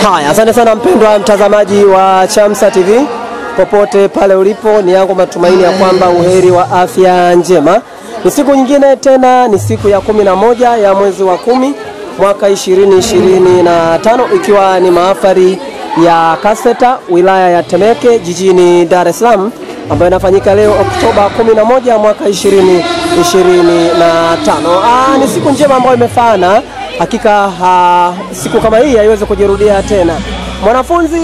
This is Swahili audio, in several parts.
Haya, asante sana mpendwa mtazamaji wa Chamsa TV popote pale ulipo, ni yangu matumaini ya kwamba uheri wa afya njema. Ni siku nyingine tena, ni siku ya 11 ya mwezi wa 10 mwaka 2025, ikiwa ni mahafali ya KASSETA wilaya ya Temeke jijini Dar es Salaam, ambayo inafanyika leo Oktoba 11 mwaka 2025. Ni siku njema ambayo imefana. Hakika siku kama hii haiwezi kujirudia tena. Mwanafunzi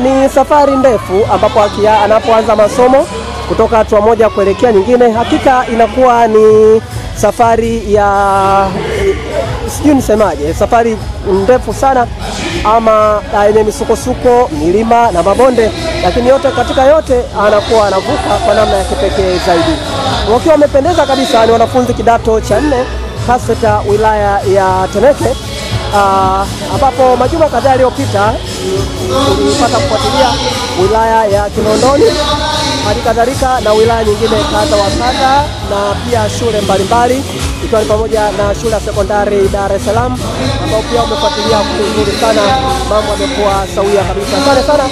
ni safari ndefu ambapo anapoanza masomo kutoka hatua moja kuelekea nyingine, hakika inakuwa ni safari ya sijui nisemaje, safari ndefu sana ama yenye misukosuko, milima na mabonde, lakini yote katika yote anakuwa anavuka kwa namna ya kipekee zaidi. Wakiwa wamependeza kabisa ni wanafunzi kidato cha 4 KASSETA wilaya ya Temeke, ambapo majuma kadhaa yaliyopita tulipata kufuatilia wilaya ya Kinondoni, hadi kadhalika na wilaya nyingine kadha wa kadha, na pia shule mbalimbali ikiwa ni pamoja na shule ya sekondari Dar es Salaam, ambao pia umefuatilia vizuri sana, mambo yamekuwa sawia kabisa. Asante sana,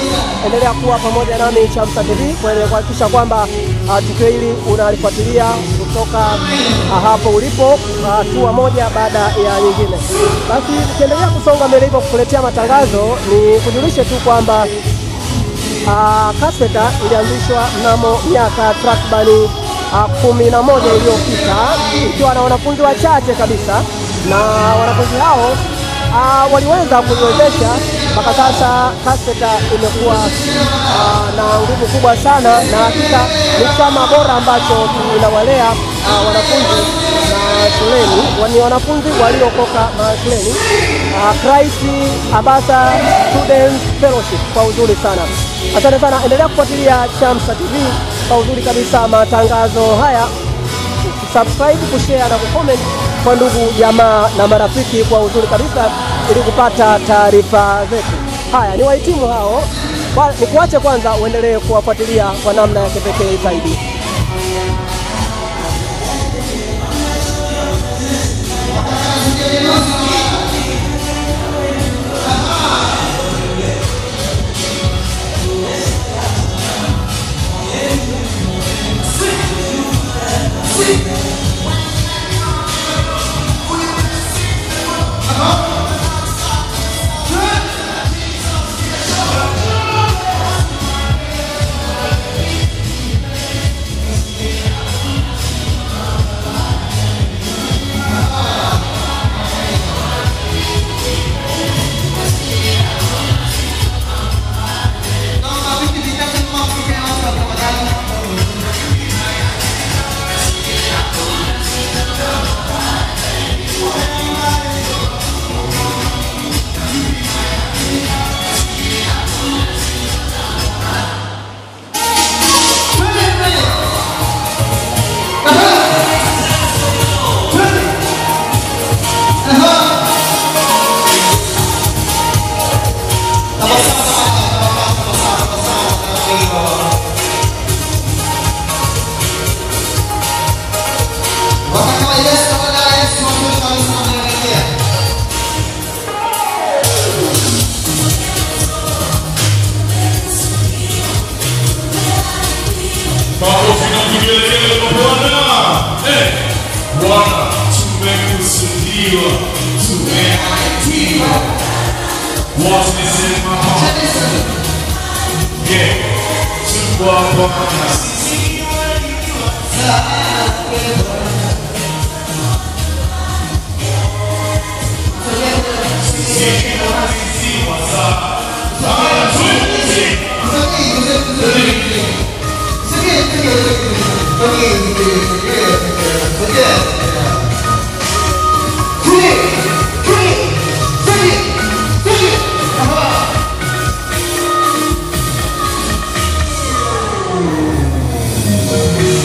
endelea kuwa pamoja nami Chamsa TV kwenye kuhakikisha kwamba tukio hili unalifuatilia kutoka hapo ulipo, hatua moja baada ya nyingine. Basi tukiendelea kusonga mbele hivyo kukuletea matangazo, ni kujulishe tu kwamba KASSETA ilianzishwa mnamo miaka takribani 11 iliyopita, ikiwa na wanafunzi wachache kabisa, na wanafunzi hao waliweza kuiwezesha mpaka sasa KASSETA imekuwa na nguvu kubwa sana, na hakika ni chama bora ambacho kinawalea wanafunzi mashuleni, ni wanafunzi waliokoka mashuleni, Christ Ambassador Students Fellowship kwa uzuri sana. Asante sana, endelea kufuatilia Chamsa TV kwa uzuri kabisa matangazo haya. Subscribe, kushare na kucomment kwa ndugu jamaa na marafiki kwa uzuri kabisa ili kupata taarifa zetu. Haya, ni wahitimu hao. Nikuache kwanza uendelee kuwafuatilia kwa namna ya kipekee zaidi.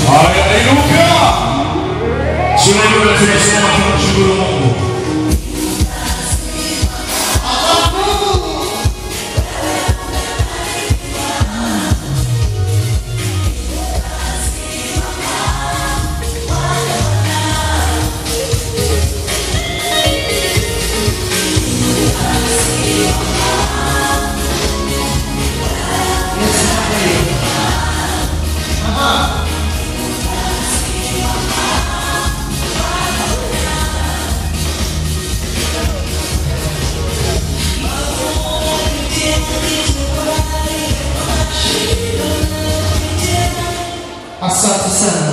Haya, inuka. Asante sana.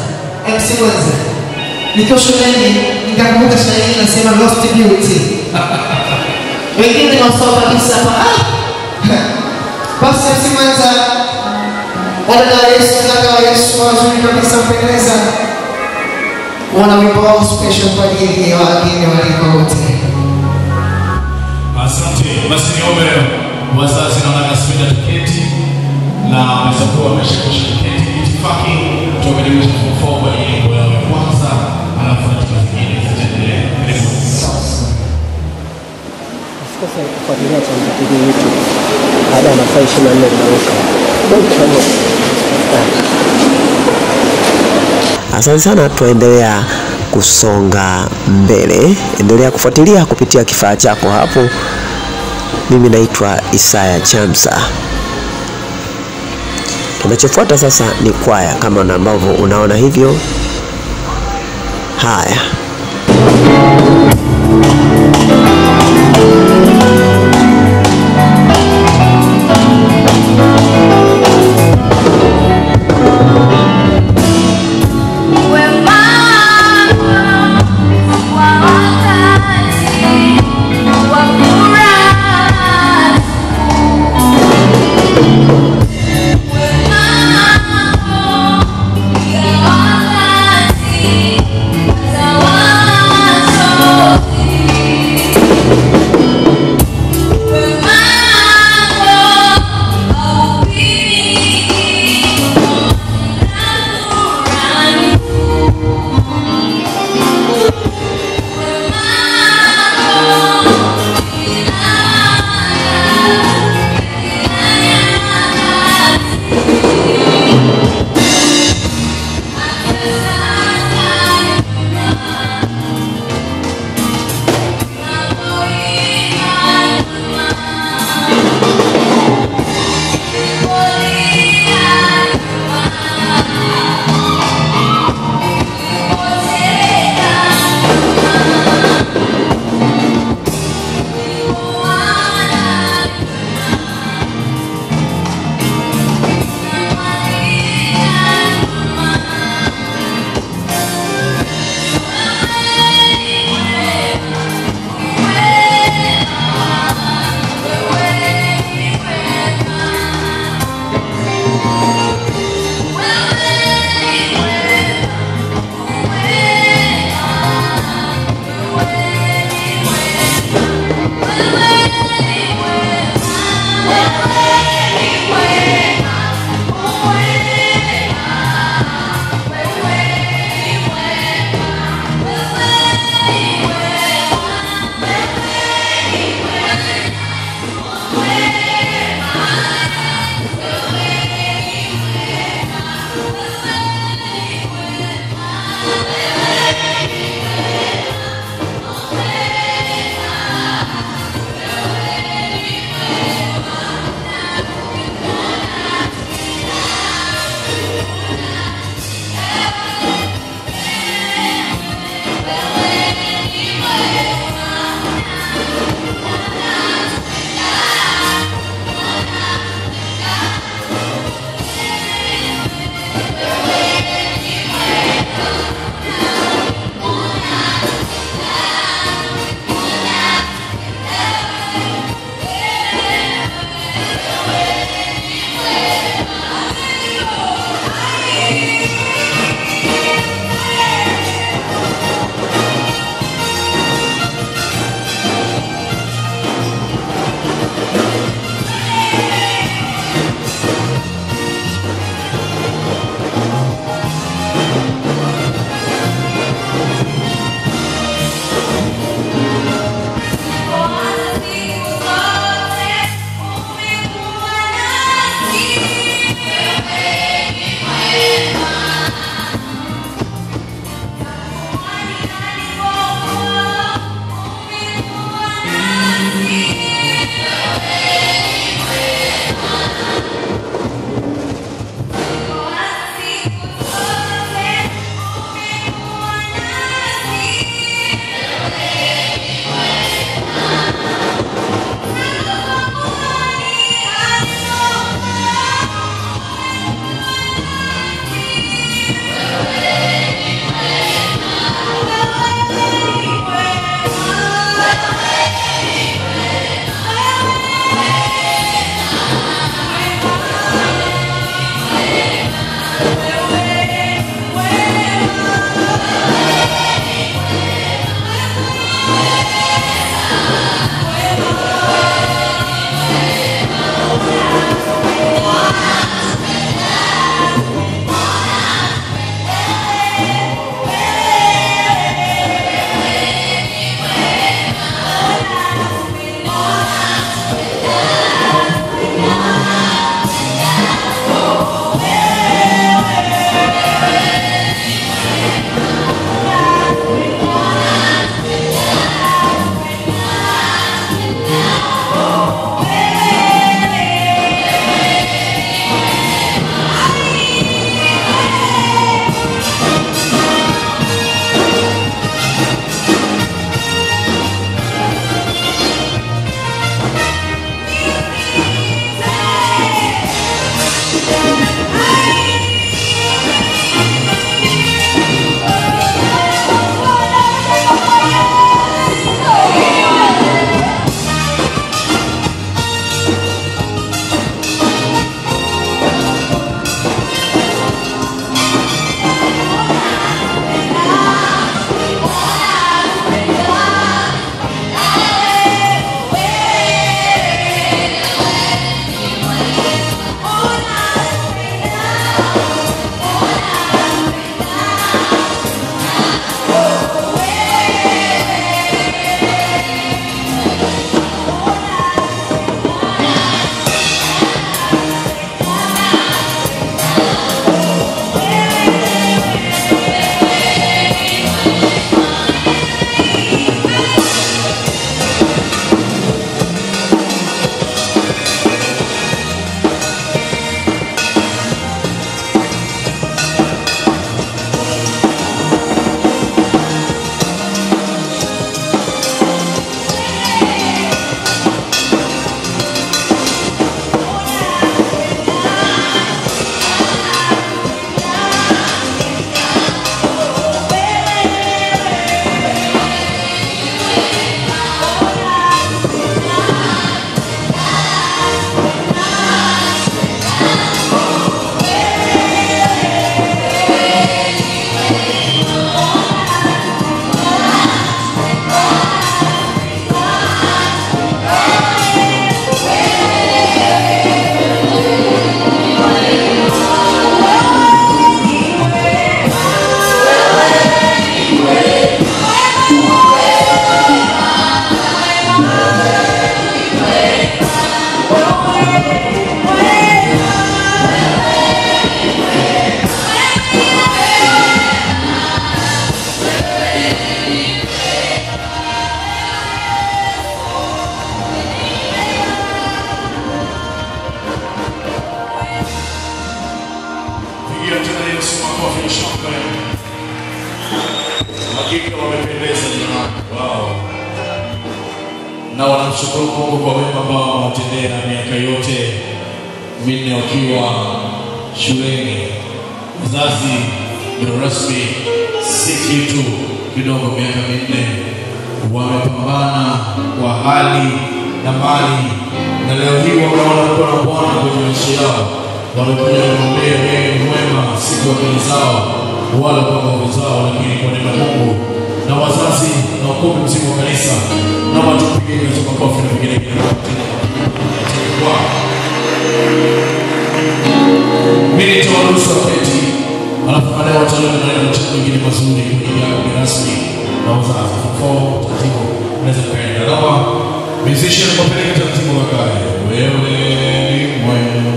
MC Mwenza, nikiwa shuleni nikakumbuka shairi nasema Lost Beauty. Wengine ni wasoma kabisa hapa. Ah! Basi MC Mwenza, wadada wa Yesu, kaka wa Yesu, wazuri kabisa mpendeza, wana wimbo wao special kwa ajili ya wageni waliko wote. Asante. Basi niombe wazazi na wanakaswida tiketi na waweza kuwa wameshakwisha tiketi. Itifaki tuwakaribisha form four kwa ajili ya wimbo yao ya kwanza, alafu ratiba zingine zitaendelea. Karibu. Usikose kufuatilia Chamza TV YouTube baada ya masaa 24 inaruka. Asante sana, tuendelea kusonga mbele. Endelea kufuatilia kupitia kifaa chako hapo. Mimi naitwa Isaya Chamsa. Kinachofuata sasa ni kwaya kama na ambavyo unaona hivyo. Haya. Wema wako wa wakati wa furaha. Wanamshukuru Mungu kwa mema ambao amewatendea miaka yote minne wakiwa shuleni. Wazazi ndio rasmi, si kitu kidogo. Miaka minne wamepambana kwa hali na mali, na leo hii wameona mkono wa Bwana kwenye maisha yao. Wamekuja kumwambia yeye ni mwema, si kwa akili zao wala kwa nguvu zao, lakini kwa neema ya Mungu. Na wazazi na ukumbi mzima wa kanisa, naomba tupige makofi na vigelegele kwa mimi. Nitawaruhusu waketi, alafu baadaye wataleta maneno mengine mazuri kwa ajili yao rasmi na wazazi. Kwa taratibu unaweza kaenda. Naomba musician wapeleke taratibu wakae. Wewe ni mwema.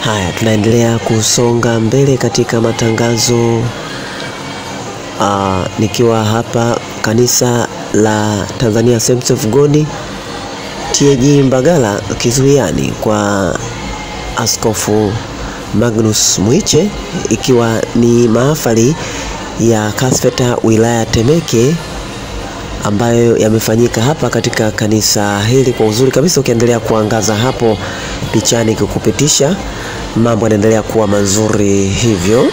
Haya, tunaendelea kusonga mbele katika matangazo, nikiwa hapa kanisa la Tanzania Assemblies of God TAG Mbagala Kizuiani kwa Askofu Magnus Mwiche, ikiwa ni mahafali ya Kasfeta wilaya Temeke ambayo yamefanyika hapa katika kanisa hili kwa uzuri kabisa. Ukiendelea kuangaza hapo pichani kukupitisha, mambo yanaendelea kuwa mazuri hivyo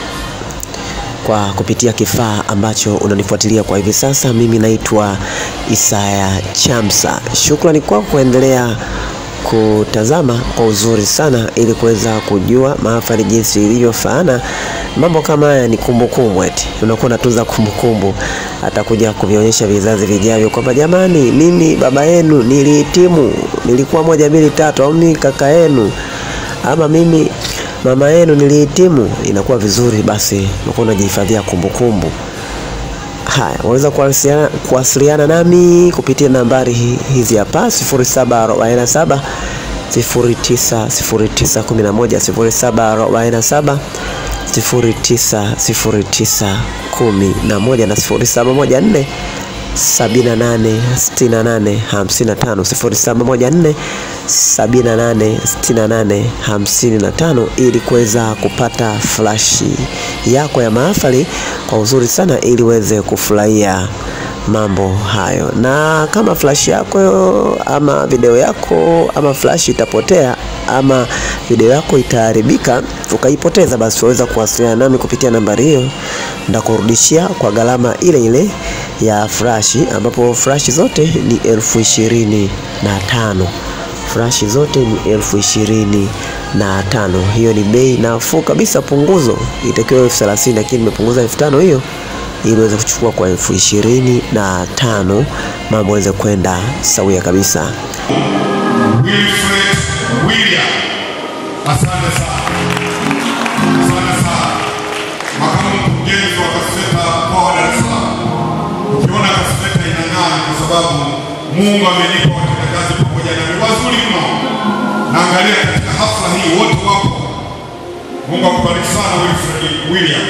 kwa kupitia kifaa ambacho unanifuatilia kwa hivi sasa. Mimi naitwa Isaya Chamsa. Shukrani kwako kuendelea kutazama kwa uzuri sana ili kuweza kujua mahafali jinsi ilivyofaana. Mambo kama haya ni kumbukumbu, eti unakuwa unatunza kumbukumbu, atakuja kuvionyesha vizazi vijavyo kwamba jamani, mimi baba yenu nilihitimu, nilikuwa 1 2 3, au mimi kaka yenu ama mimi mama yenu nilihitimu. Inakuwa vizuri, basi unakuwa unajihifadhia kumbukumbu. Haya, waweza kuwasiliana nami kupitia nambari hizi hapa: 0747 09 09 11, 0747 09 09 11 na 0714 78 68 55, 0714 78 68 55, ili kuweza kupata flashi yako ya mahafali kwa uzuri sana ili uweze kufurahia mambo hayo. Na kama flash yako ama video yako ama flash itapotea ama video yako itaharibika ukaipoteza, basi waweza kuwasiliana nami kupitia nambari hiyo, ndakurudishia kwa gharama ile ile ya flash, ambapo flash zote ni 25,000. Flash zote ni 25,000. Hiyo ni bei nafuu kabisa, punguzo itakiwa 30,000, lakini nimepunguza 5,000 hiyo ili uweze kuchukua kwa 25,000, mambo yaweze kwenda sawia kabisa. Wilfred William, asante sana. Asante sana. Makamu mkurugenzi wa Kasfeta mkoa wa Dar es Salaam. Ukiona Kasfeta inang'aa kwa sababu Mungu amenipa watendakazi pamoja nami wazuri mno. Naangalia katika hafla hii wote wapo. Mungu akubariki sana Wilfred William.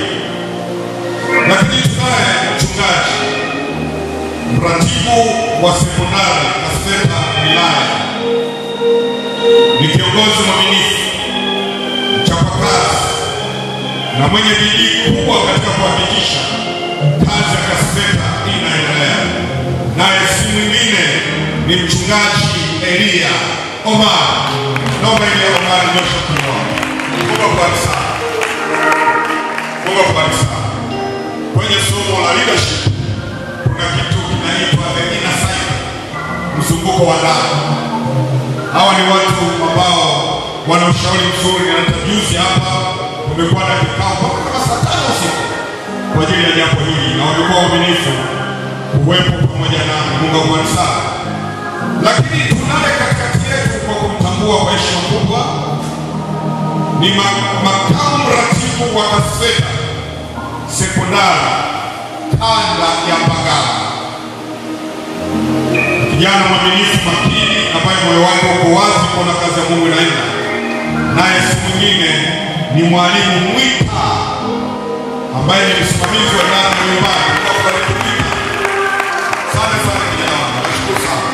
Lakini tunaye mchungaji, mratibu wa sekondari Kasfeta wilaya, ni kiongozi mwaminifu, mchapakazi na mwenye bidii kubwa katika kuhakikisha kazi ya Kasfeta inaendelea. Naye si mwingine ni mchungaji Elia Omar. Naomba Elia Omar nyosha mkono wako. Mungu akubariki sana. Mungu akubariki sana. Kwenye somo la leadership kuna kitu kinaitwa the inner cycle, mzunguko wa ndani. Hawa ni watu ambao wana ushauri mzuri, na hata juzi hapa tumekuwa na kikao mpaka kama saa 5 usiku kwa ajili ya jambo hili, na wamekuwa waaminifu kuwepo pamoja na Mungu akubariki sana. Lakini tunaye katikati yetu kwa kumtambua kwa heshima kubwa ni makamu ratibu wa Kasfeta sekondari kanda ya Mbagala. Kijana mwaminifu, makini, ambaye moyo wake uko wazi kuona kazi ya Mungu inaenda. Naye si mwingine ni Mwalimu Mwita ambaye ni msimamizi wa idara ya nyumbani. Asante sana kijana wangu, nashukuru sana.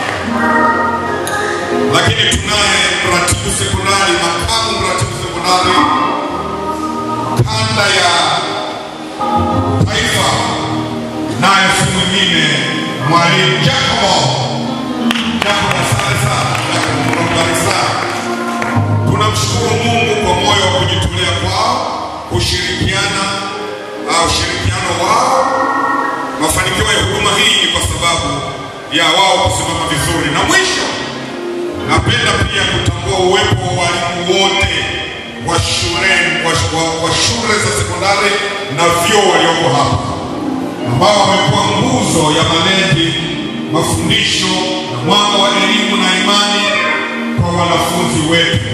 Lakini tunaye mratibu sekondari, makamu mratibu sekondari kanda ya taifa, naye si mwingine Mwalimu Jacobo. Jacobo, asante sana. Jacobo, bariki sana. Tunamshukuru Mungu kwa moyo wa kujitolea kwao, kushirikiana au ushirikiano wao. Mafanikio ya huduma hii ni kwa sababu ya wao kusimama vizuri. Na mwisho, napenda pia kutambua uwepo wa walimu wote wa shule, wa shule za sekondari na vyuo walioko hapa, ambao wamekuwa nguzo ya malezi, mafundisho na mwanga wa elimu na imani kwa wanafunzi wetu.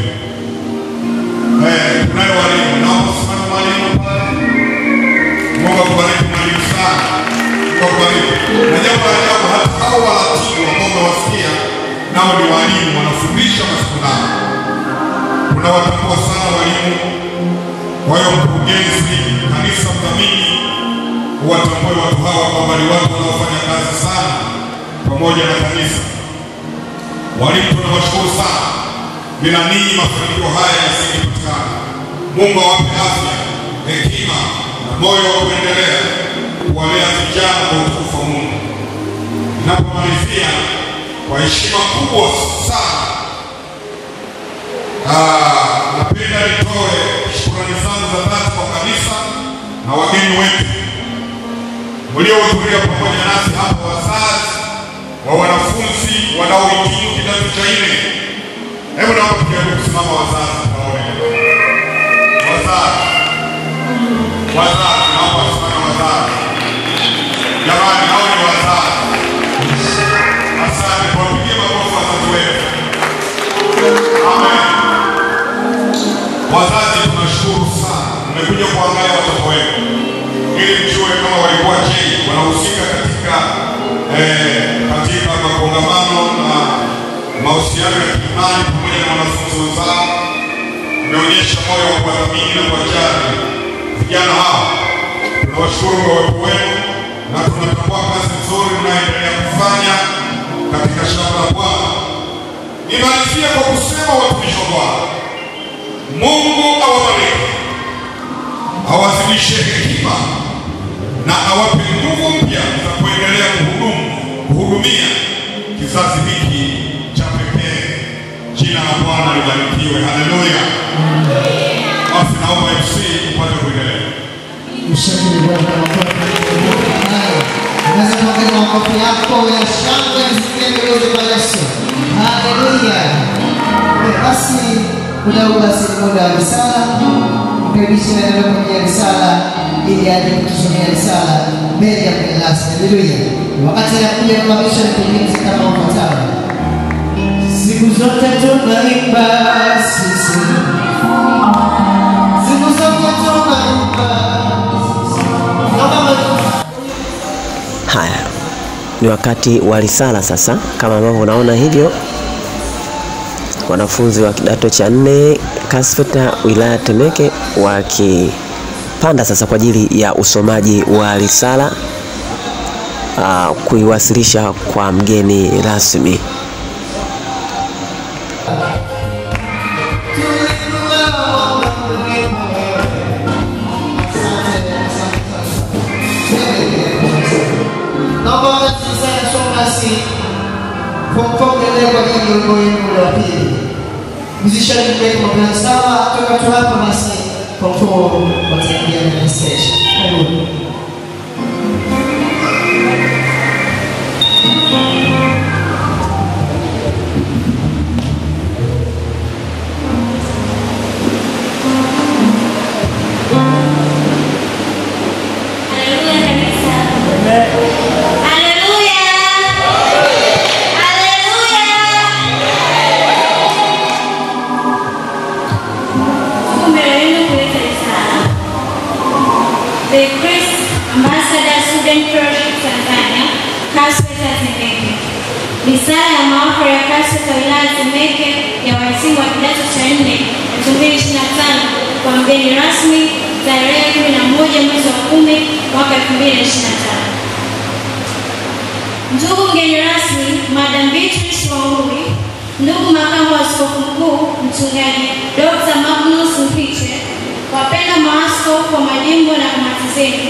Tunayo walimu, naomba sana mwalimu pale. Mungu akubariki mwalimu sana. Mungu akubariki. Na jambo la ajabu, hata hao waratibu ambao umewasikia nao ni walimu, wanafundisha masekondari. Tunawatambua sana walimu. Kwa hiyo mkurugenzi, kanisa mdhamini, uwatambue watu hawa kwamba ni watu wanaofanya kazi sana pamoja na kanisa. Walimu tunawashukuru sana. Bila ninyi mafanikio haya yasingepatikana. Mungu awape afya, hekima na moyo wa kuendelea kuwalea vijana kwa utukufu wa Mungu. Ninapomalizia, kwa heshima kubwa sana, napenda nitoe shukrani zangu za dhati kwa kanisa na wageni wetu mliohudhuria pamoja nasi hapa, wazazi wa wanafunzi wanaohitimu kidato cha 4. Hebu naomba tujaribu kusimama wazazi tuwaone. Wazazi. Wazazi, naomba kusimama wazazi. Jamani, hao ni wazazi. Asante, tuwapigie makofi wazazi wetu. Amen. Wazazi tunashukuru sana. Mmekuja kuangalia watoto wenu ili mjue kama walikuwa je, wanahusika katika katika makongamano na mahusiano ya kiimani pamoja na wanafunzi wenzao. Mmeonyesha moyo wa kuwadhamini na kuwajali vijana hawa. Tunawashukuru kwa uwepo wenu na tunatambua kazi nzuri mnayoendelea kufanya katika shamba la Bwana. Nimalizie kwa kusema, watumishi wa Bwana, Mungu awabariki, awazidishe hekima na awape nguvu mpya za kuendelea kuhudumia kizazi hiki cha pekee. Jina la Bwana libarikiwe. Haleluya. Basi naomba MC upate kuendelea. Mshangilie Bwana kwa makofi. Unaweza kuongeza makofi yako ya shangwe zisikie kwa Yesu. Haleluya. Basi muda huu basi ni muda wa risala. Mkaribishe na kwenye risala ili aje kutusomea risala mbele ya mgeni rasmi. Haleluya. Wakati anakuja kuhamisha mkurugenzi kama ufuatavyo. Siku zote tunaimba sisi, siku zote tunaimba sisi. Haya, ni wakati wa risala sasa. Kama ambavyo unaona hivyo, wanafunzi wa kidato cha 4 Kasveta wilaya Temeke wakipanda sasa kwa ajili ya usomaji wa risala, kuiwasilisha kwa mgeni rasmi. Musician mpe mapenzi sawa toka tu hapa basi kwa mfumo wataingia kwenye stage. Karibu. Haleluya kanisa. Haleluya. Haleluya. Mbele yenu kuleta risala. The grace Ni sala ya mahafali ya KASWETA wilaya ya Temeke ya wahitimu wa kidato cha 4 2025 kwa mgeni rasmi tarehe 11 mwezi wa 10 mwaka 2025. Ndugu mgeni rasmi Madam Beatrice Wangui, ndugu makamu wa askofu mkuu mchungaji Dr. Magnus Mfiche, wapendwa maaskofu wa majimbo na kamati zenu,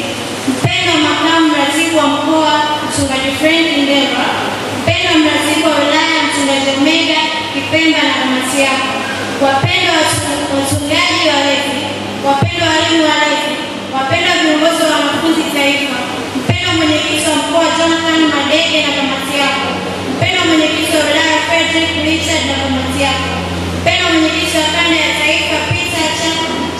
mpendwa makamu mratibu wa mkoa mchungaji Frank Ndelwa, mpendwa mratibu wa wilaya mchungaji Omega Kipemba na kamati yako, wapendwa wachungaji walezi, wapendwa walimu walezi, wapendwa viongozi wa wanafunzi taifa, mpendwa mwenyekiti wa mkoa Jonathan Madege na kamati yako, mpendwa mwenyekiti wa wilaya Frederick Richard na kamati yako, mpendwa mwenyekiti wa kanda ya taifa Peter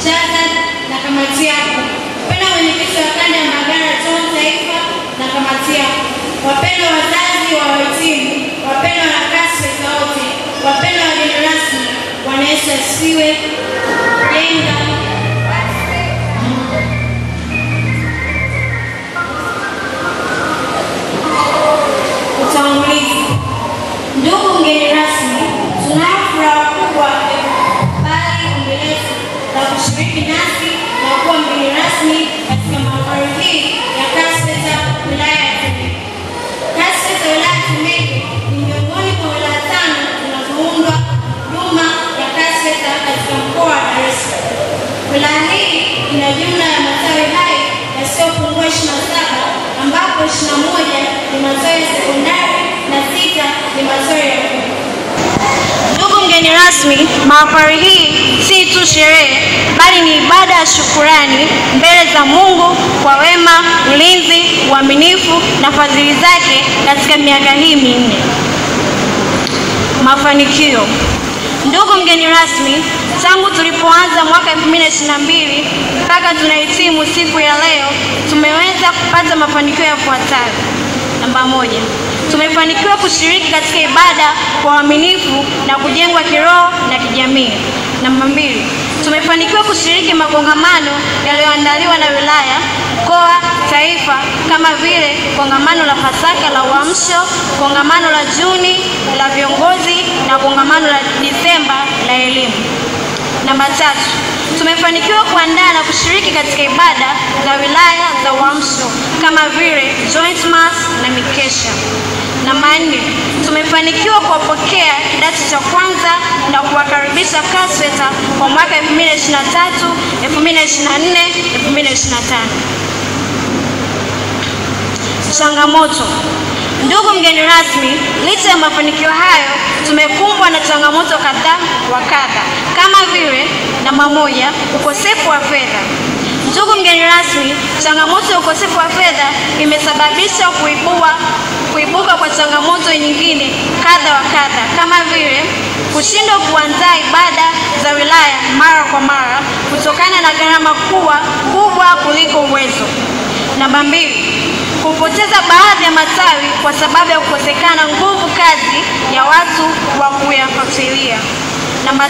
Chaza na kamati yako, mpendwa mwenyekiti wa kanda ya Mbagala John taifa na kamati yako, wapendwa wazazi wa wahitimu, wapendwa na KASWETA wote, wapendwa wageni rasmi, Bwana Yesu asifiwe. Jenga utangulizi. Ndugu mgeni rasmi, tunayo furaha kubwa ya kukubali ombi letu la kushiriki nasi na kuwa mgeni rasmi katika mahafali hii ya KASWETA wilaya ya Temeke. KASWETA wilaya ya Temeke ni miongoni mwa wilaya 5 zinazoundwa huduma ya KASWETA katika mkoa wa Dar es Salaam. Wilaya hii ina jumla ya matawi hai yasiyopungua 27 ambapo 21 ni matawi ya sekondari na 6 ni matawi ya vyuo. Ndugu mgeni rasmi, mahafali hii si tu sherehe bali ni ibada ya shukurani mbele za Mungu kwa wema, ulinzi, uaminifu na fadhili zake katika miaka hii minne. Mafanikio. Ndugu mgeni rasmi, tangu tulipoanza mwaka 2022 mpaka tunahitimu siku ya leo, tumeweza kupata mafanikio yafuatayo. Namba 1, tumefanikiwa kushiriki katika ibada kwa uaminifu na kujengwa kiroho na kijamii. Namba 2, tumefanikiwa kushiriki makongamano yaliyoandaliwa na wilaya, mkoa, taifa kama vile kongamano la Pasaka la Uamsho, kongamano la Juni la viongozi na kongamano la Disemba la elimu. Namba 3, tumefanikiwa kuandaa na kushiriki katika ibada za wilaya za Uamsho kama vile Joint Mass na mikesha. Namba 4, tumefanikiwa kuwapokea kidato cha kwanza na kuwakaribisha KASWETA kwa mwaka 2023, 2024, 2025. Changamoto. Ndugu mgeni rasmi, licha ya mafanikio hayo, tumekumbwa na changamoto kadha wa kadha kama vile namba 1, ukosefu wa fedha. Ndugu mgeni rasmi, changamoto ya ukosefu wa fedha imesababisha kuibuka kwa changamoto nyingine kadha wa kadha kama vile kushindwa kuandaa ibada za wilaya mara kwa mara kutokana na gharama kuwa kubwa kuliko uwezo. Namba 2, kupoteza baadhi ya matawi kwa sababu ya kukosekana nguvu kazi ya watu wa kuyafuatilia. Namba 3,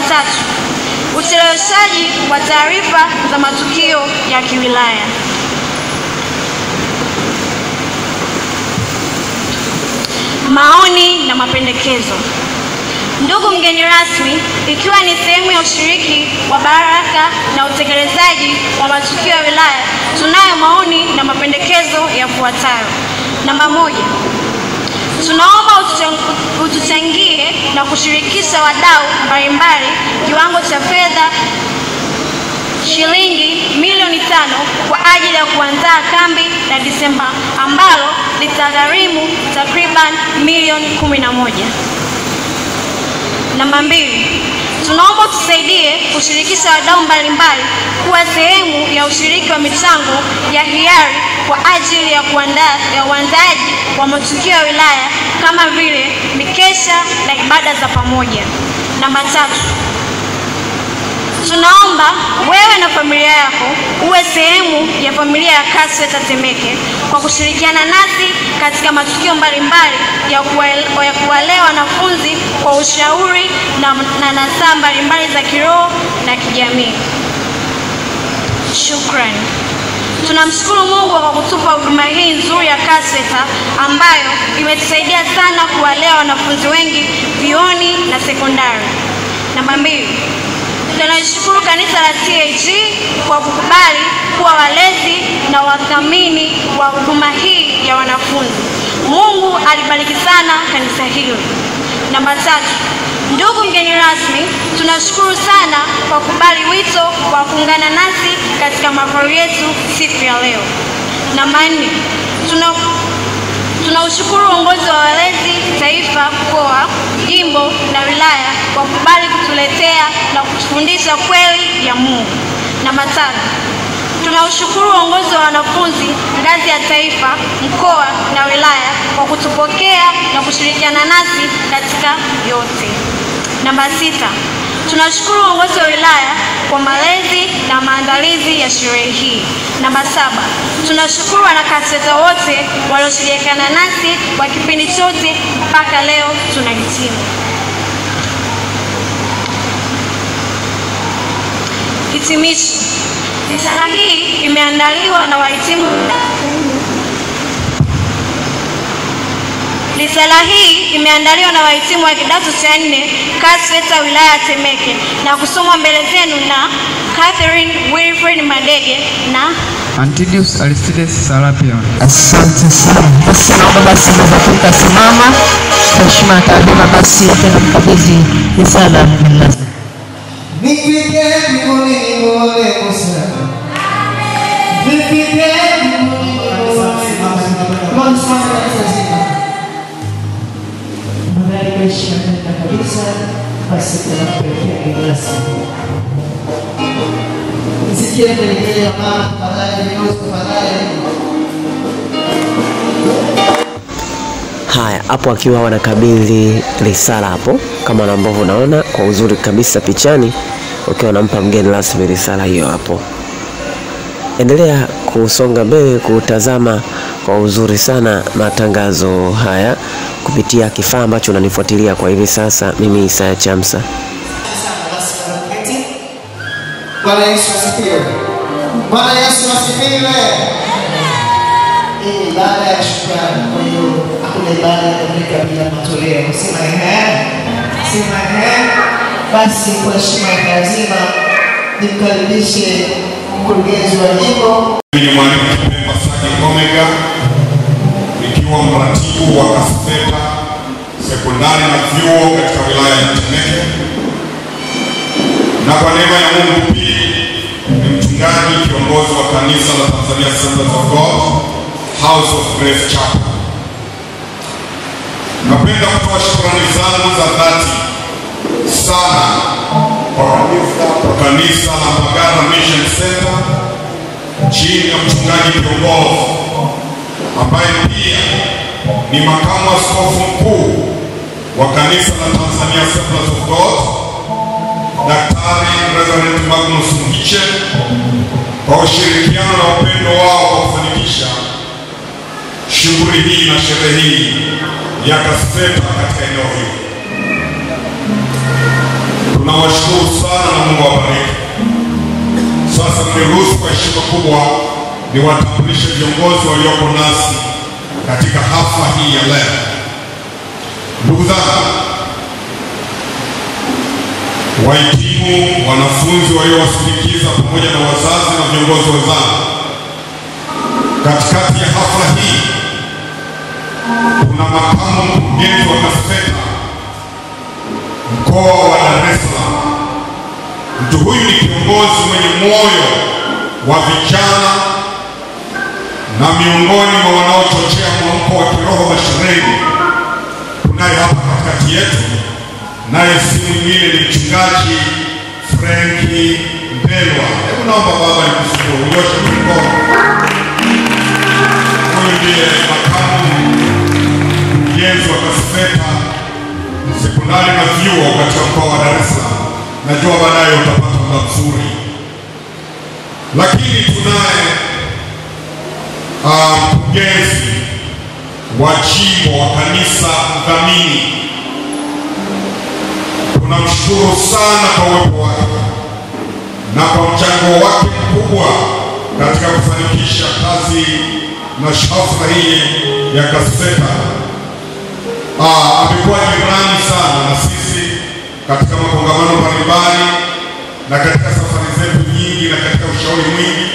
ucheleweshaji wa taarifa za matukio ya kiwilaya. Maoni na mapendekezo. Ndugu mgeni rasmi, ikiwa ni sehemu ya ushiriki wa baraka na utekelezaji wa matukio ya wilaya, tunayo maoni na mapendekezo yafuatayo. Namba 1, tunaomba utuchangie na kushirikisha wadau mbalimbali kiwango cha fedha shilingi milioni 5 kwa ajili ya kuandaa kambi la Disemba ambalo litagharimu takriban milioni 11. Namba 2, tunaomba tusaidie kushirikisha wadau mbalimbali kuwa sehemu ya ushiriki wa michango ya hiari kwa ajili ya uandaaji wa matukio ya wilaya kama vile mikesha na ibada za pamoja. Namba 3, tunaomba wewe na familia yako uwe sehemu ya familia ya KASWETA Temeke kwa kushirikiana nasi katika matukio mbalimbali ya kuwalea wanafunzi kwa ushauri na nasaha mbalimbali za kiroho na kijamii. Shukrani. Tunamshukuru Mungu kwa kutupa huduma hii nzuri ya KASVETA ambayo imetusaidia sana kuwalea wanafunzi wengi vyuoni na sekondari. Namba 2, tunashukuru kanisa la TAG kwa kukubali kuwa walezi na wathamini wa huduma hii ya wanafunzi. Mungu alibariki sana kanisa hilo. Namba 3, ndugu mgeni rasmi, tunashukuru sana kwa kubali wito wa kuungana nasi katika mahafali yetu siku ya leo. Namba 4, tunaushukuru uongozi wa walezi taifa, mkoa, jimbo na wilaya kwa kubali kutuletea na kutufundisha kweli ya Mungu. Namba 5, tunaushukuru uongozi wa wanafunzi ngazi ya taifa, mkoa na wilaya kwa kutupokea na kushirikiana nasi katika yote. Namba 6, tunashukuru uongozi wa wilaya kwa malezi na maandalizi ya sherehe hii. Namba 7, tunashukuru wanakasveta wote walioshirikiana nasi kwa kipindi chote mpaka leo tunahitimu. Hitimisho. Risala hii imeandaliwa na wahitimu. Risala hii imeandaliwa na wahitimu wa kidato cha 4 KASVETA wilaya ya Temeke na kusomwa mbele zenu na Catherine Wilfred Madege na Antidius Aristides Sarapion. Asante sana. Basi naomba basi mzafika simama kwa heshima na taadhima, basi tena mkabidhi risala mgeni rasmi. Nifike mbinguni nimuone Musa. Nifike mbinguni nimuone Musa. Magari kwa heshima tena kabisa, basi tunampelekea mgeni rasmi. Nisikie kelele ya mama tafadhali, Yusuf tafadhali. Haya, hapo akiwa wanakabidhi risala hapo, kama ambavyo unaona kwa uzuri kabisa pichani, ukiwa wanampa mgeni rasmi risala hiyo hapo. Endelea kusonga mbele kutazama kwa uzuri sana matangazo haya kupitia kifaa ambacho unanifuatilia kwa hivi sasa. Mimi Isaya Chamsa. Bwana Yesu asifiwe. Bwana Yesu asifiwe. Hii ibada ya shukrani. Kwa hiyo hakuna ibada ya kukamilika bila matoleo. Sema ehe. Sema ehe. Basi kwa heshima na taadhima nimkaribishe mkurugenzi wa jimbo. Mimi ni Mwalimu Kipemba Saki Omega, nikiwa mratibu wa KASVETA sekondari na vyuo katika wilaya ya Temeke, na kwa neema ya Mungu pia ni mchungaji kiongozi wa kanisa la Tanzania Assemblies of God House of Grace Chapel. Napenda kutoa shukrani zangu za dhati sana kwa kanisa la Mbagala Mission Center chini ya mchungaji kiongozi ambaye pia ni makamu askofu mkuu wa kanisa la Tanzania Assemblies of God, Daktari Reverend Magnus Mhiche, kwa ushirikiano na upendo wao kwa kufanikisha shughuli hii na sherehe hii ya KASVETA katika eneo hili. Tunawashukuru sana na Mungu awabariki. Sasa mniruhusu kwa heshima kubwa niwatambulishe viongozi walioko nasi katika hafla hii ya leo. Ndugu zangu, wahitimu, wanafunzi waliowasindikiza pamoja na wazazi na viongozi wenzangu, katikati ya hafla hii kuna makamu mkurugenzi wa KASVETA mkoa wa Dar es Salaam. Mtu huyu ni kiongozi mwenye moyo wa vijana na miongoni mwa wanaochochea mwamko wa kiroho mashuleni. Tunaye hapa katikati yetu, naye si mwingine ni mchungaji Franki Mbelwa. Hebu naomba baba nikushukuru, unyoshe mkono. Huyu ndiye makamu mkurugenzi wa KASVETA sekondari na vyuo katika mkoa wa Dar es Salaam. Najua baadaye utapata muda mzuri. Lakini tunaye mkurugenzi wa jimbo wa kanisa mdhamini. Tunamshukuru sana kwa uwepo wake na kwa mchango wake mkubwa katika kufanikisha kazi na hafla hii ya KASFETA. Amekuwa jirani sana na sisi katika makongamano mbalimbali na katika safari zetu nyingi na katika ushauri mwingi.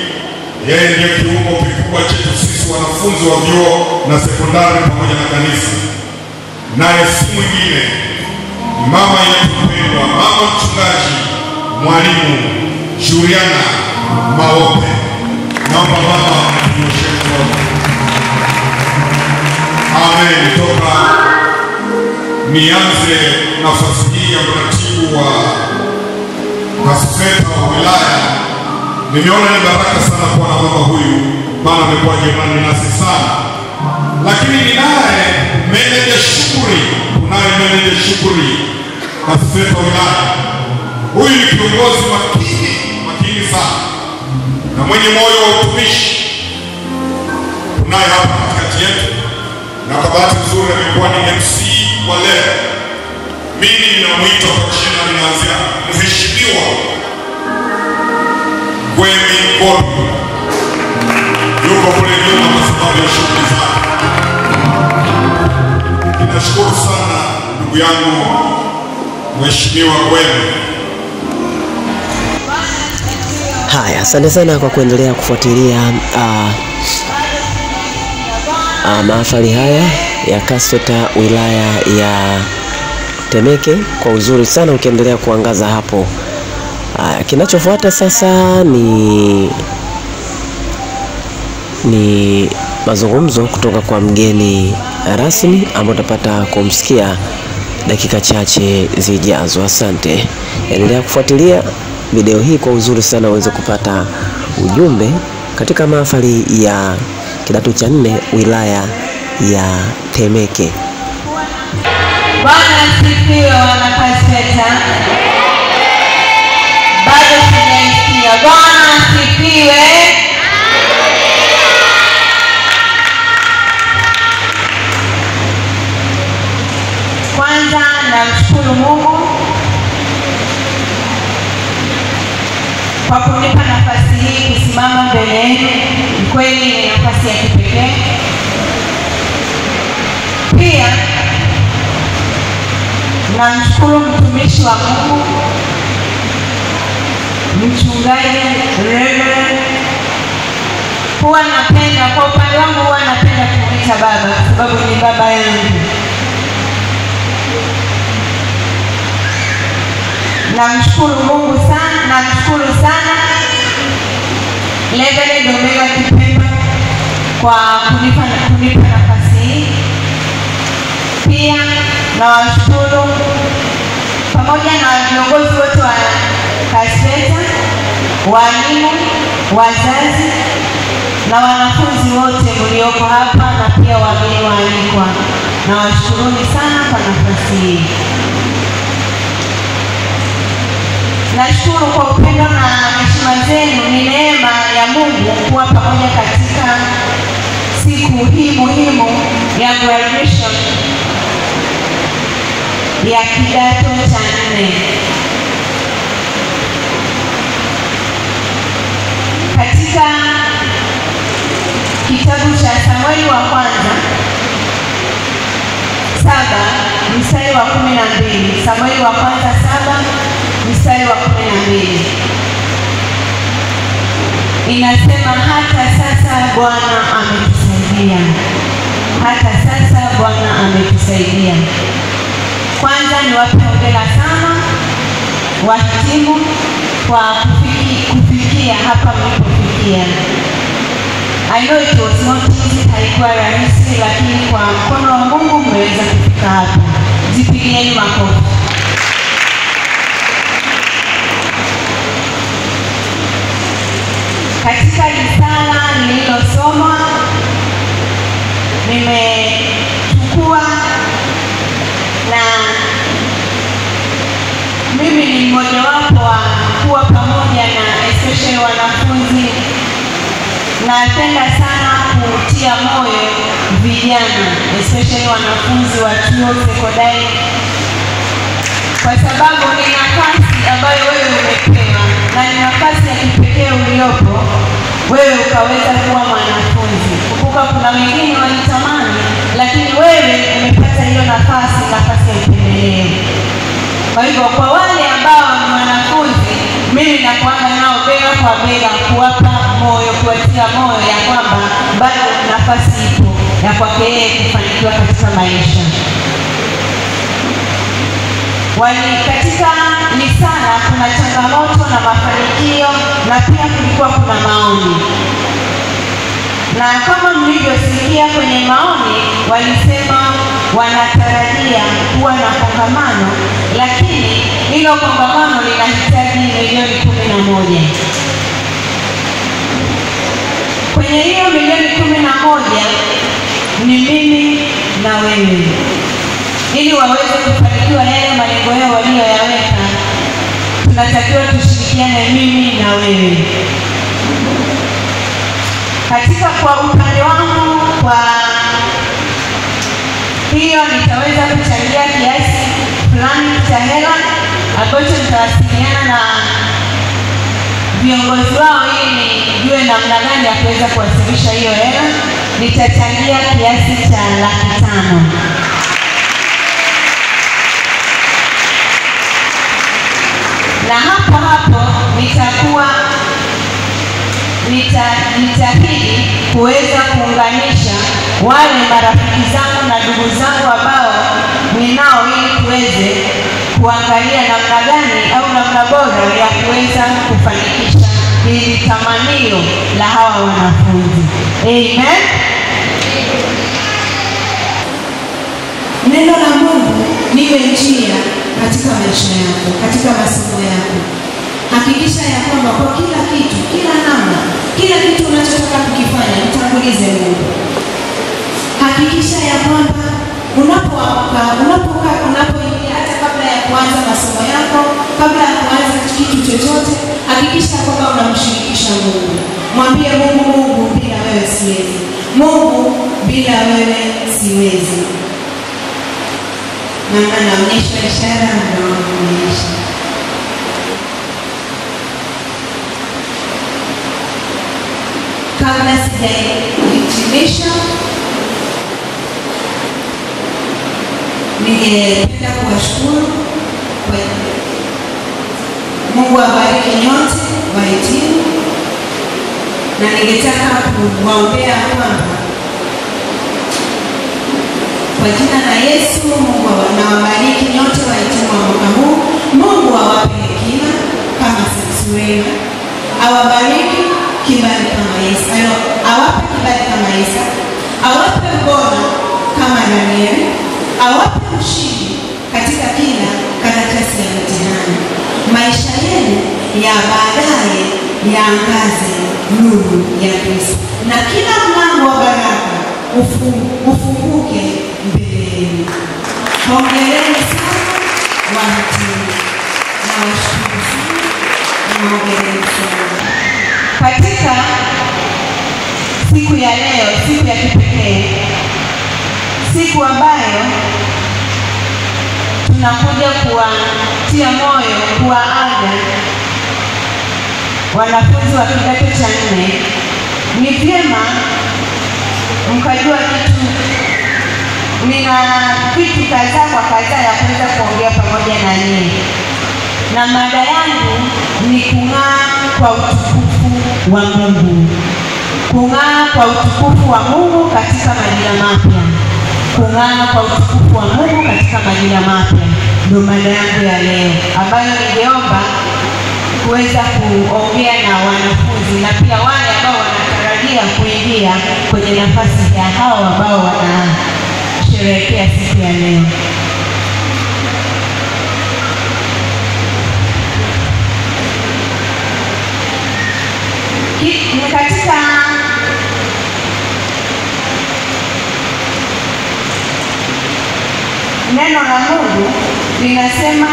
Yeye ndiye kiungo kikubwa chetu sisi wanafunzi wa vyuo na sekondari pamoja na kanisa. Naye si mwingine, mama yetu mpendwa, mama mchungaji, mwalimu Juliana Maope. Naomba mama tunyoshe mkono. Amen. Toka nianze nafasi hii ya mratibu wa KASFETA wa wilaya, nimeona ni baraka sana kuwa na mama huyu, maana amekuwa jirani nasi sana. Lakini ninaye meneja Shukuri, kunaye meneja Shukuri KASFETA wilaya. Huyu ni kiongozi makini, makini sana na mwenye moyo wa utumishi. Tunaye hapa katikati yetu, na kwa bahati nzuri amekuwa ni MC wa leo. Mimi ninamuita kwa jina, ninaanzia Mheshimiwa Gwemi Ngorbi. Yuko kule nyuma kwa sababu ya shughuli zake. Ninashukuru sana ndugu yangu Mheshimiwa Gwemi. Haya, asante sana kwa kuendelea kufuatilia mahafali haya ya KASFETA wilaya ya Temeke kwa uzuri sana, ukiendelea kuangaza hapo. Kinachofuata sasa ni mazungumzo kutoka kwa mgeni rasmi ambaye utapata kumsikia dakika chache zijazo. Asante. Endelea kufuatilia video hii kwa uzuri sana uweze kupata ujumbe katika mahafali ya kidato cha 4 wilaya ya Temeke. Bwana asifiwe wana KASFETA. Bado sijaisikia. Bwana asifiwe. Kwanza namshukuru Mungu kwa kunipa nafasi hii kusimama mbele yenu. Kweli ni nafasi ya kipekee. Pia namshukuru mtumishi wa Mungu Mchungaji Reverend. Huwa napenda, kwa upande wangu huwa napenda kumuita baba kwa sababu ni baba yangu. Namshukuru Mungu sana, namshukuru sana Reverend Omega Kipemba kwa kunipa nafasi hii. Pia nawashukuru pamoja na viongozi wote wa KASFETA, walimu, wazazi na wanafunzi wote mlioko hapa na pia wageni waalikwa. Nawashukuruni sana kwa nafasi hii. Nashukuru kwa upendo na heshima zenu. Ni neema ya Mungu kuwa pamoja katika siku hii muhimu ya graduation ya kidato cha 4. Katika kitabu cha Samueli wa kwanza 7 mstari wa 12, Samueli wa kwanza 7 mstari wa 12 inasema, hata sasa Bwana ametusaidia. Hata sasa Bwana ametusaidia. Kwanza niwape hongera sana wahitimu kwa kufikia hapa mlipofikia. I know it was not easy, haikuwa rahisi, lakini kwa mkono wa Mungu mmeweza kufika hapa. Jipigieni makofi. Katika risala nililosoma nimechukua, na mimi ni mmoja wapo wa kuwa pamoja na especially wanafunzi. Napenda sana kutia moyo vijana, especially wanafunzi wa chuo sekondari, kwa sababu ni nafasi ambayo wewe umepewa na ni nafasi ya kipekee uliopo. wewe ukaweza kuwa mwanafunzi. Kumbuka kuna wengine walitamani, lakini wewe umepata hiyo nafasi, nafasi ya upendeleo. Kwa hivyo kwa wale ambao ni wanafunzi, mimi nakuanga nao bega kwa bega, kuwapa moyo, kuwatia moyo ya kwamba bado nafasi ipo ya kwake yeye kufanikiwa katika maisha. Katika risala kuna changamoto na mafanikio, na pia kulikuwa kuna maoni. Na kama mlivyosikia kwenye maoni, walisema wanatarajia kuwa na kongamano, lakini hilo kongamano linahitaji milioni 11. Kwenye hiyo milioni 11 ni mimi na wewe, ili waweze kufanikiwa yale malengo yao waliyoyaweka, tunatakiwa tushirikiane mimi na wewe. Katika kwa upande wangu, kwa hiyo nitaweza kuchangia kiasi fulani cha hela ambacho nitawasiliana na viongozi wao ili nijue namna gani ya kuweza kuwasilisha hiyo hela. Nitachangia kiasi cha 500,000. Na hapo hapo nitahidi kuweza kuunganisha wale marafiki zangu na ndugu zangu ambao ninao, ili tuweze kuangalia namna gani au namna bora ya kuweza kufanikisha hili tamanio la hawa wanafunzi. Amen. Neno la Mungu liwe njia katika maisha yako, katika masomo yako. Hakikisha ya kwamba kwa kila kitu, kila namna, kila kitu unachotaka kukifanya, mtangulize Mungu. Hakikisha ya kwamba unapoamka, unapokaa, unapoingia, hata kabla ya kuanza masomo yako, kabla ya kuanza kitu chochote, hakikisha kwamba unamshirikisha Mungu. Mwambie Mungu, Mungu bila wewe siwezi. Mungu bila wewe siwezi. Mama naonyesha ishara, naonyesha. Kabla sijahitimisha, ningependa kuwashukuru. Mungu awabariki nyote wahitimu, na ningetaka kuwaombea kwamba kwa jina la Yesu, Mungu anawabariki nyote wahitimu wa mwaka huu. Mungu awape hekima kama Suleiman, awabariki kibali kama Yesu, awape kibali kama Isa, awape ubora kama Danieli, awape ushindi katika kila karatasi ya mtihani. Maisha yenu ya baadaye yaangaze nuru ya Kristo, na kila mlango wa baraka ufunguke mbele yenu. Hongereni sana wahitimu, na washukuru sana na hongereni sana. Katika siku ya leo, siku ya kipekee, siku ambayo tunakuja kuwatia moyo, kuwaaga wanafunzi wa kidato cha 4, ni vyema mkajua kitu. Nina kitu kadhaa kwa kadhaa ya kuweza kuongea pamoja na nyinyi, na mada yangu ni kung'aa kwa utukufu wa Mungu. Kung'aa kwa utukufu wa Mungu katika majira mapya. Kung'aa kwa utukufu wa Mungu katika majira mapya ndio mada yangu ya leo, ambayo ningeomba kuweza kuongea na wanafunzi na pia wale ambao wanatarajia kuingia kwenye nafasi ya hao ambao wanasherehekea siku ya leo. Katika neno la Mungu linasema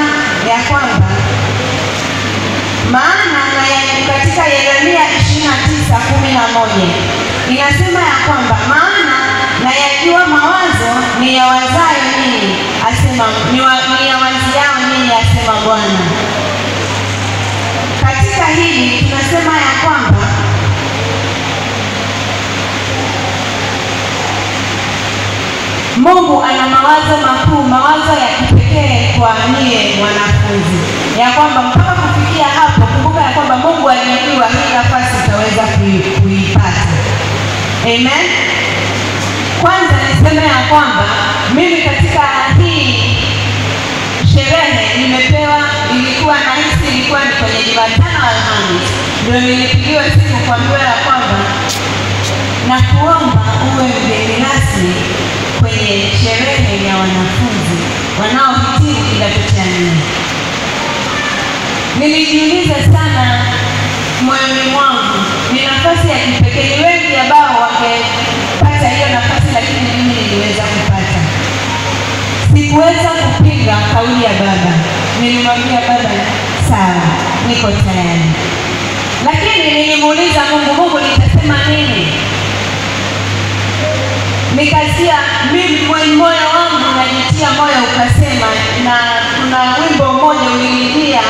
ya kwamba maana katika Yeremia 29:11 inasema ya kwamba maana nayajua mawazo ni yawazayo ninyi, asema ni yawaziao ninyi, asema Bwana. Katika hili tunasema ya kwamba Mungu ana mawazo makuu, mawazo ya kipekee kwa nyie wanafunzi, ya kwamba mpaka kufikia hapo, kumbuka ya kwamba Mungu alijua hii nafasi utaweza kuipata. Amen. Kwanza niseme ya kwamba mimi katika hii sherehe nimepewa, ilikuwa nahisi ilikuwa ni kwenye Jumatano Alhamisi, ndio nilipigiwa simu kuambiwa ya kwamba na kuomba uwe mgeni rasmi kwenye sherehe ya wanafunzi wanaohitimu kidato cha 4. Nilijiuliza sana moyoni mwangu, ni nafasi ya kipekee, ni wengi ambao wangepata hiyo nafasi, lakini mimi niliweza kupata. Sikuweza kupinga kauli ya baba. Nilimwambia baba, sawa, niko tayari. Lakini nilimuuliza Mungu, Mungu nitasema nini? Nikasikia mimi moyo wangu unajitia moyo ukasema, na kuna wimbo mmoja uliingia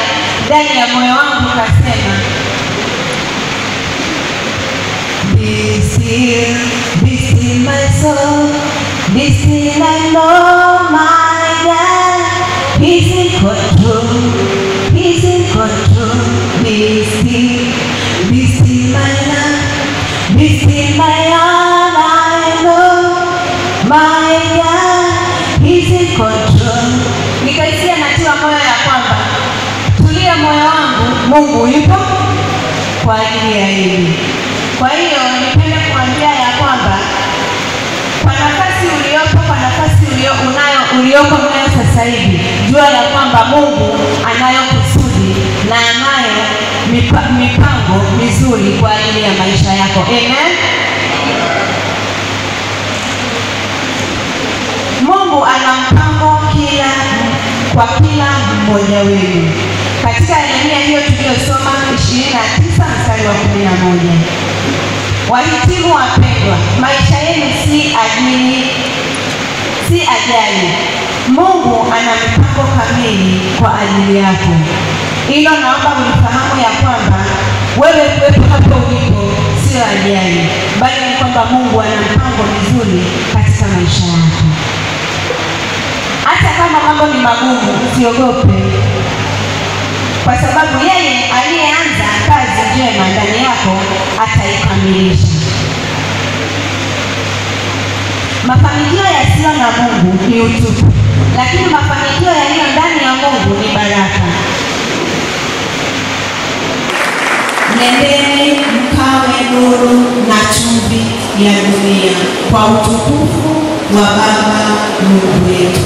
ndani ya moyo wangu ukasema, be still my soul, be still I know my God, He's in control, He's in control. Be still my love, be still my all I know, my God, He's in control. Nikaisia natiwa moyo ya kwamba tulia moyo wangu, Mungu yupo kwa ajili ya hili. Kwa hiyo nipende kuambia ya kwamba kwa nafasi uliopo, kwa nafasi ulioko nayo sasa hivi, jua ya kwamba Mungu anayo kusudi na anayo mipango mizuri kwa ajili ya maisha yako. Amen. Mungu ana mpango kwa kila mmoja wenu. Katika Yeremia hiyo tuliyosoma 29 mstari wa 11. Wahitimu wapendwa, maisha yenu si ajali. Mungu ana mipango kamili kwa ajili yako. Hilo naomba ulifahamu ya kwamba wewe kuwepo hapo ulipo sio ajali, bali ni kwamba Mungu ana mpango mzuri katika maisha yako. Hata kama mambo ni magumu, usiogope, kwa sababu yeye aliyeanza kazi njema ndani yako ataikamilisha. Mafanikio yasiyo na Mungu ni utupu, lakini mafanikio yaliyo ndani ya Mungu ni baraka. Nendeni mkawe nuru na chumvi ya dunia kwa utukufu wa Baba Mungu wetu.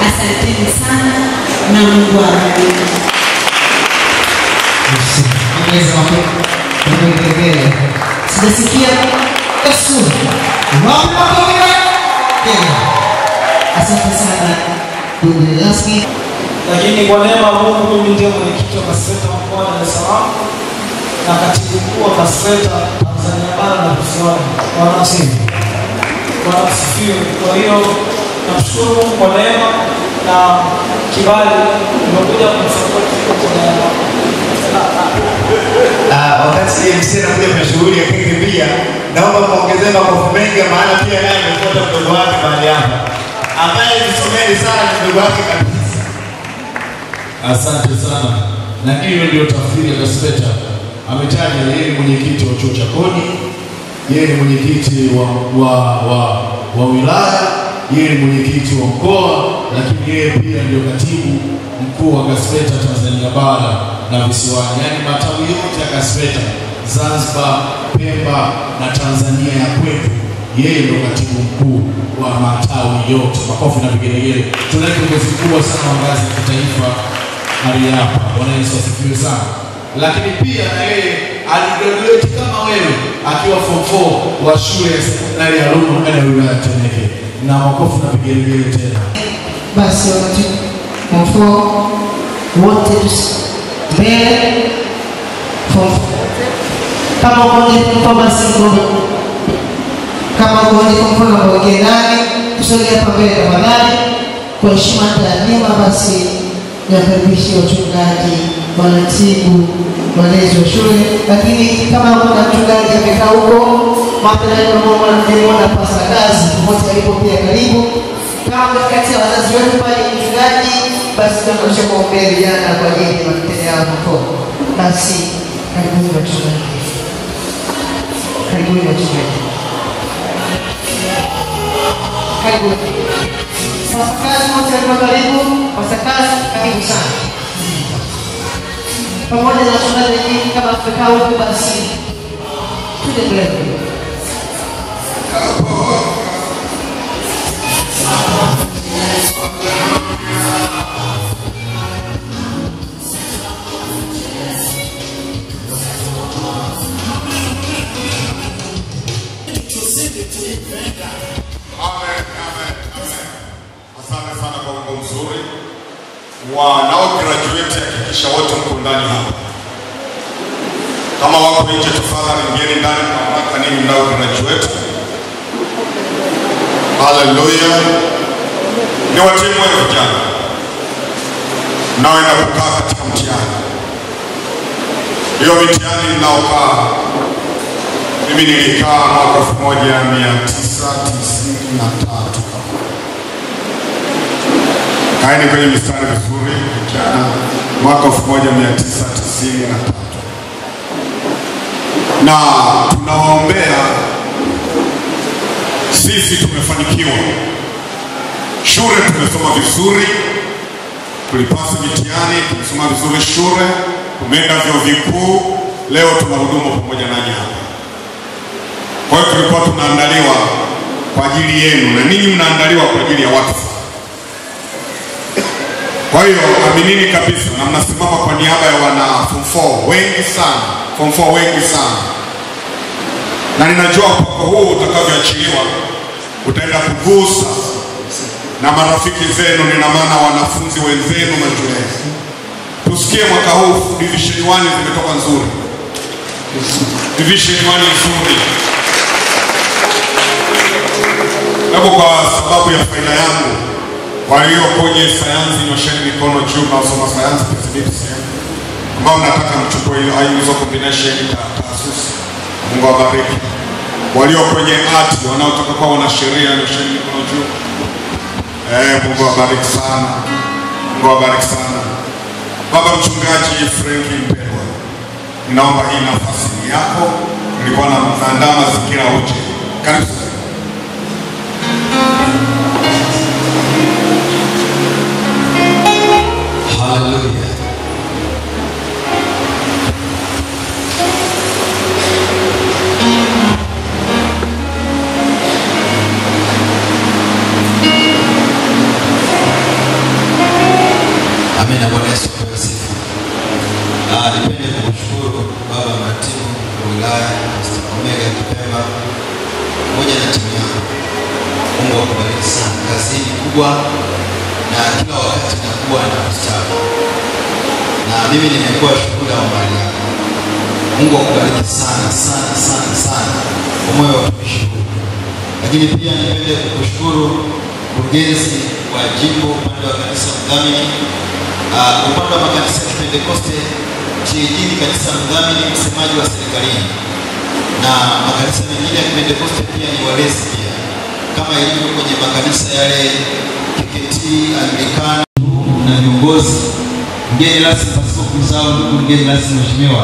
Asanteni sana na Mungu awabariki. Sijasikia Yesu. Asante sana ndugu rasmi. Lakini kwa neema ya Mungu mimi ndiye mwenyekiti wa KASWETA mkoa wa Dar es Salaam na katibu mkuu wa KASWETA Tanzania bara na visiwani. Bwana asifiwe. Kwa hiyo namshukuru Mungu kwa neema na kibali nimekuja kumsupport kwa neema. Wakati MC anakuja kwenye shughuli ya keki pia, naomba muongezee makofi mengi, maana pia naye amefuata mdogo wake mahali hapa, ambaye msomeni sana ni mdogo wake kabisa. Asante sana. Na hiyo ndio tafsiri ya KASWETA. Ametaja yeye ni mwenyekiti wa chuo cha kodi, yeye ni mwenyekiti wa wilaya, yeye ni mwenyekiti wa mkoa, lakini yeye pia ndio katibu mkuu wa KASWETA Tanzania bara na visiwani. Yaani matawi yote ya KASWETA Zanzibar, Pemba na Tanzania ya kwetu, yeye ndio katibu mkuu wa matawi yote. Makofi na vigelegele. Tuna kiongozi mkubwa sana wa ngazi ya kitaifa hapa. Bwana Yesu asifiwe sana. Lakini pia na yeye aligraduate kama wewe akiwa form 4 wa shule ya sekondari ya Roma ndani ya wilaya ya Temeke. Na makofi na vigelegele tena. Basi wakati form 4 wote mbele form 4. Kama uko basi kama uko form 4 na uongee nani, tusogee hapa mbele tafadhali. Kwa heshima na taadhima basi niwakaribishe wachungaji, waratibu, walezi wa shule. Lakini kama kuna mchungaji amekaa huko, mapema na pasta kazi wote alipo pia karibu. Kama kati ya wazazi wetu pale mchungaji, basi tunakuja kuombea vijana kwa ajili ya matendo yao huko. Basi karibuni wachungaji. Karibuni wachungaji. Karibuni. Wasakazi wote walio karibu, wasakazi karibu sana. Pamoja na wachungaji wengine kama Afrika huko, basi tuje mbele. Amen, amen, amen. Asante sana kwa wimbo mzuri. Wanao graduate hakikisha wote mko ndani hapa. Kama wako nje tafadhali ingieni ndani kwa haraka ninyi mnao graduate. Hallelujah. Ni watimu wa vijana mnaoenda kukaa katika mtihani. Hiyo mitihani mnaokaa, mimi nilikaa mwaka 1993. Kaeni kwenye mistari vizuri vijana, mwaka 1993. Na tunawaombea. Sisi tumefanikiwa. Shule tumesoma vizuri, tulipasa mitihani, tumesoma vizuri shule, tumeenda vyuo vikuu, leo tunahudumu pamoja nanyi hapa. Kwa hiyo tulikuwa tunaandaliwa kwa ajili yenu na ninyi mnaandaliwa kwa ajili ya watu. Kwa hiyo aminini kabisa, na mnasimama kwa niaba ya wana form 4 wengi sana, form 4 wengi sana. Na ninajua upako huu utakavyoachiliwa utaenda kugusa na marafiki zenu, nina maana wanafunzi wenzenu mashuleni. Tusikie mwaka huu division 1 zimetoka nzuri. Division 1 nzuri. Hapo kwa sababu ya faida yangu, walio kwenye sayansi nyosheni mikono juu, mnaosoma sayansi PCB, ambao mnataka mchukue hizo combination taasisi. Mungu awabariki. Walio kwenye art, wanaotaka kuwa wanasheria nyosheni mikono juu. Mungu awabariki sana. Mungu awabariki sana. Baba Mchungaji Frank Mpelwa, ninaomba hii nafasi ni yako. Nilikuwa naandaa mazingira uje. Karibu sana. Hallelujah. Amina. Bwana Yesu apewe sifa. Nipende kukushukuru Baba Mratibu wa wilaya Mr. Omega Kipemba pamoja na timu yako. Mungu akubariki sana. Kazi hii kubwa na kila wakati nakuwa na kustawi. Na mimi nimekuwa shuhuda wa mali yako. Mungu akubariki sana sana sana sana kwa moyo wa utumishi huu. Lakini pia nipende kukushukuru mkurugenzi wa jimbo upande wa kanisa mdhamini, upande wa makanisa ya Pentekoste TAG ni kanisa mdhamini, msemaji wa serikalini, na makanisa mengine ya Pentekoste pia ni walezi pia, kama ilivyo kwenye makanisa yale KKT, Anglikana na viongozi. Mgeni rasmi pasipo kumsahau ndugu mgeni rasmi mheshimiwa,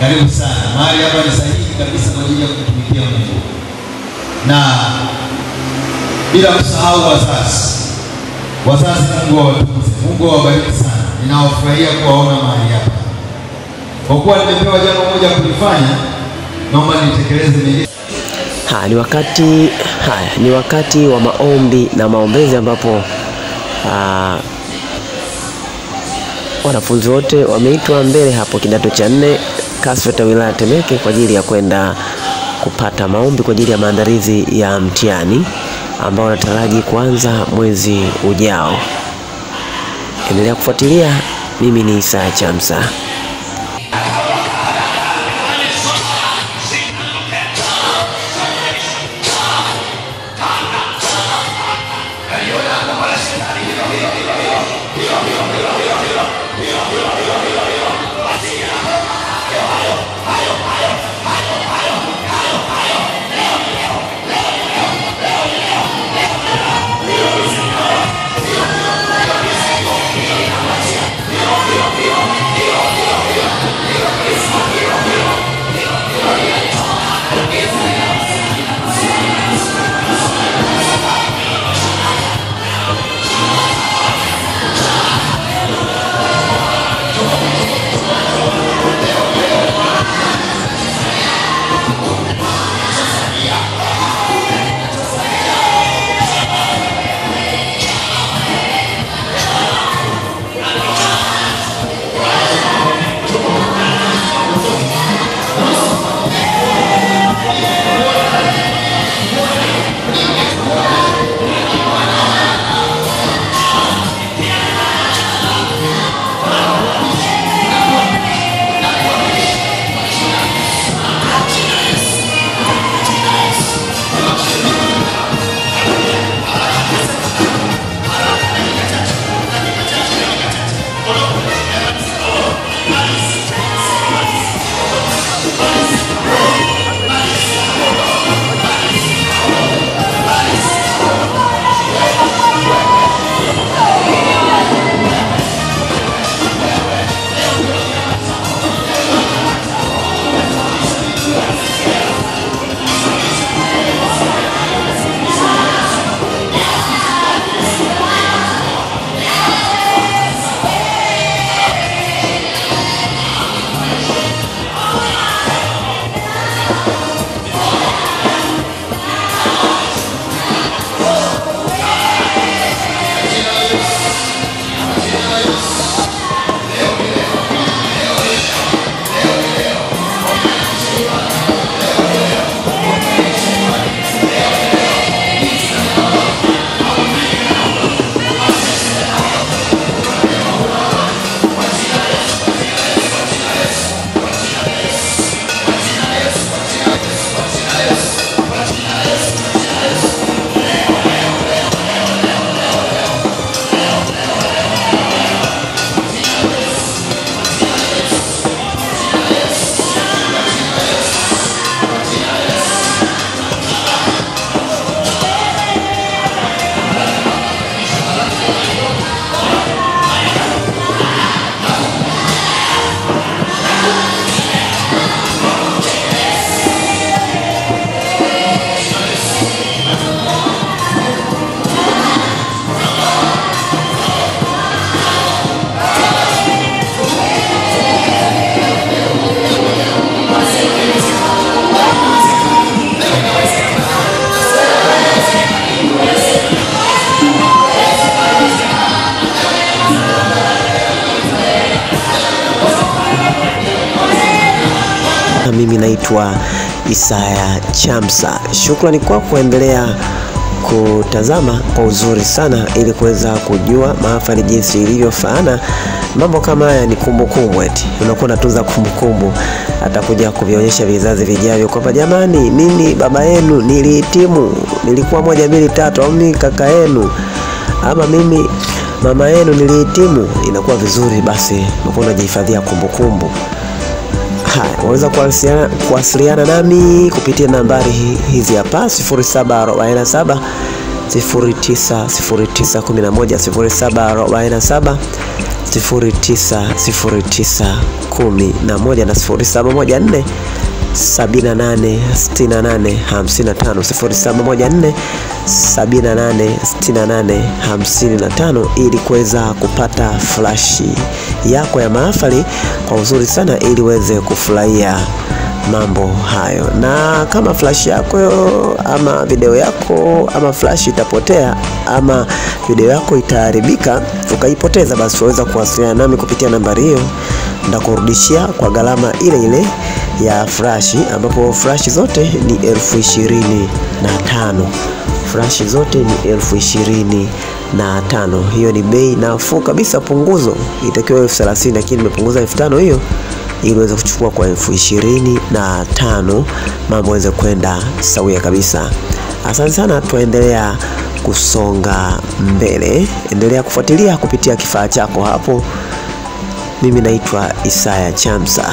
karibu sana. Mahali hapa ni sahihi kabisa kwa ajili ya kumtumikia Mungu. Na bila kusahau wazazi. Wazazi, Mungu awatunze, Mungu awabariki sana. Ninawafurahia kuwaona mahali hapa. Kwa kuwa nimepewa jambo moja kulifanya, naomba nitekeleze mengine. Ni wakati wa maombi na maombezi ambapo wanafunzi wote wameitwa mbele hapo kidato cha 4 Kasweta wilaya Temeke kwa ajili ya kwenda kupata maombi kwa ajili ya maandalizi ya mtihani ambao wanataraji kuanza mwezi ujao. Endelea kufuatilia. Mimi ni Isa Chamsa. Mimi naitwa Isaya Chamsa. Shukrani kwa kuendelea kutazama kwa uzuri sana ili kuweza kujua mahafali jinsi ilivyofaana. Mambo kama haya ni kumbukumbu, eti unakuwa unatunza kumbukumbu, atakuja kuvionyesha vizazi vijavyo kwamba jamani, mimi baba yenu nilihitimu, nilikuwa 1 2 3, au mimi kaka yenu ama mimi mama yenu nilihitimu. Inakuwa vizuri, basi unakuwa unajihifadhia kumbukumbu. Haya, waweza kuwasiliana nami kupitia nambari hizi hapa: 0747 09 09 11, 0747 09 09 11 na 0714 78 68 55, 0714 78 68 55, ili kuweza kupata flashi yako ya mahafali kwa uzuri sana ili uweze kufurahia mambo hayo. Na kama flash yako ama video yako ama flash itapotea ama video yako itaharibika ukaipoteza, basi waweza kuwasiliana nami kupitia nambari hiyo, ndakurudishia kwa gharama ile ile ya flash, ambapo flash zote ni 25,000. Flash zote ni 25,000. Hiyo ni bei nafuu kabisa, punguzo itakiwa 30,000, lakini nimepunguza 5,000 hiyo ili uweze kuchukua kwa 25,000, mambo yaweze kwenda sawia kabisa. Asante sana, tuendelea kusonga mbele. Endelea kufuatilia kupitia kifaa chako hapo. Mimi naitwa Isaya Chamsa.